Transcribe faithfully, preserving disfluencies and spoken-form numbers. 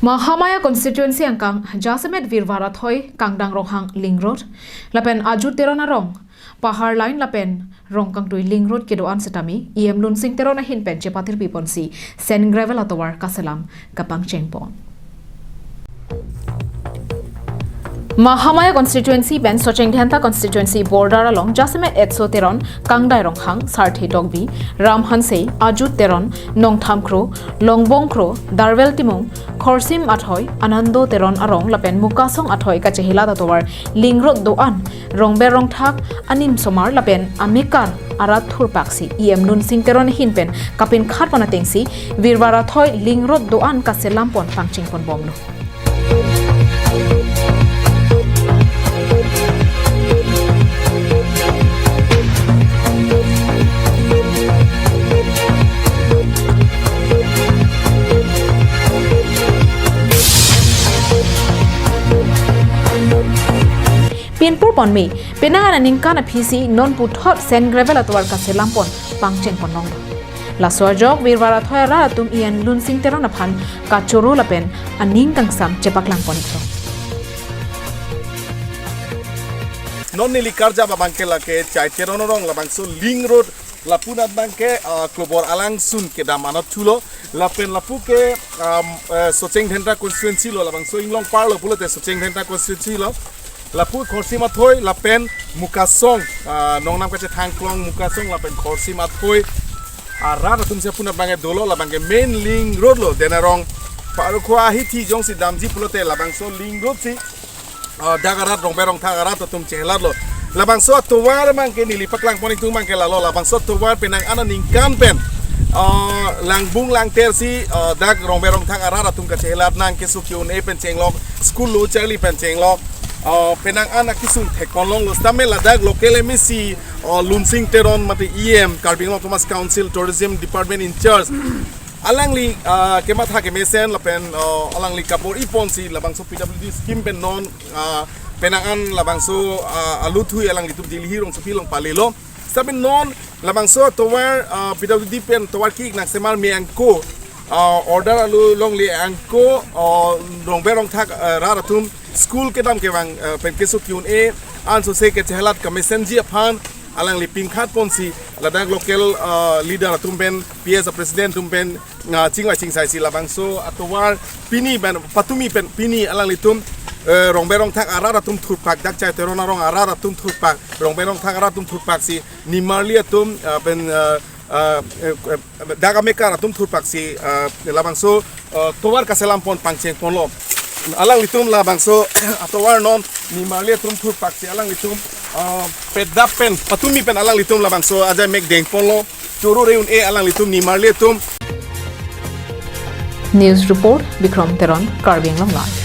Mahamaya constituency angkang jasemet Virvar athoi Kangdang Ronghang link road lapen Ajut Teron arong Pahar Line lapen Rongkangtui link road kedo-an setame E M Lunsing Teron ahin pen chepathirpi ponsi sand gravel atovar kaselam kapangcheng pon. Mahamaya constituency pen Socheng Dhenta constituency border along jasemet Etso Teron, Kangdai Ronghang, Sarthe Tokbi, Ram Hanse, Ajut Teron, Nongtham Kro, Longbong Kro, Darwel Timung, Khorsim athoi, Anando Teron arong lapen Mukasong athoi kachehelat atovar link road do-an Rongber Rongthak animsomar lapen amekar arat thurpaksi E M Lunsing Teron ahin pen kapinkhat pon atengsi Virvar athoi link road do-an kaselam pon pangcheng pon bomlo. Pinpur ponme, penang aningkan aphisi non puthot sand gravel atovar kaselam pon pangcheng pon longlo. Laso ajok Virvar athoi arat atum E M Lunsing Teron aphan kachoro lapen aning kangsam chepaklang pon iklo. Non neli karjap abangke lake Chai Teron arong labangso link road lapu anat abangke, ah, Klobor alangsun kedam anat thulo lapen lapu ke, um, eh, Socheng Dhenta constituency lo labangso inglong parlo pulote Socheng Dhenta constituency lo. Lapu Khorsim athoi lapen Mukasong, ah, nongnam kachethang klong Mukasong lapen Khorsim athoi arat atumsi lapu anat abangke dolo labangke main link road lo. Den arong parokho ahithi jongsi damji pulote labangso link road si, ah, dak arat Rongber Rongthak arat atum chehelatlo. Labangso atovar abangke neli paklang pon itum abangke lalo labangso atovar penang aningkan pen, ah, langbung langtersi, ah, dak Rongber Rongthak arat atum kachehelat nang keso ke-un-e pen chenglok, school lo charli pen chenglok, ah, penang an akesung thek pon longlo setame ladak local M A C, ah, Lunsing Teron mate E M, Karbi Anglong Autonomous Council Tourism Department in charge, alangli, ah, kematha kemesen lapen, ah, alangli kabor-i ponsi labangso P W D scheme pen non, ah, penang an labangso, ah, alutthui alanglitum Delhi rongsopi along palelo. Setame non labangso atovar, ah, P W D pen tovar ki nangsemar me angko, ah, order alu longle angko, ah, Rongber Rongthak, ah, rat atum school kedam kevang, ah, pen keso ke-un-e ansose kachehelat kamesenji aphan alangli pinkhat ponsi ladak local, ah, leader atum pen P S A president atum pen, ah, chingvai chingsaisi labangso atovar pini pen patumi pen pini alanglitum, eh, Rongber Rongthak arat atum thurpak, dak Chai Teron arong arat atum thurpak, Rongber Rongthak arat atum thurpaksi nimarli atum, ah, pen, ah, ah, eh, eh, dak amekar atum thurpaksi, ah, labangso, ah, tovar kaselam pon pangcheng ponlo. Alanglitum labangso atovar non nimarli atum thurpaksi alanglitum, ah, pedap pen patumi pen alanglitum labangso ajai mek deng ponlo, choro re-un-e alanglitum nimarli atum. News report, Bikrom Teron, Karbi Anglong Live.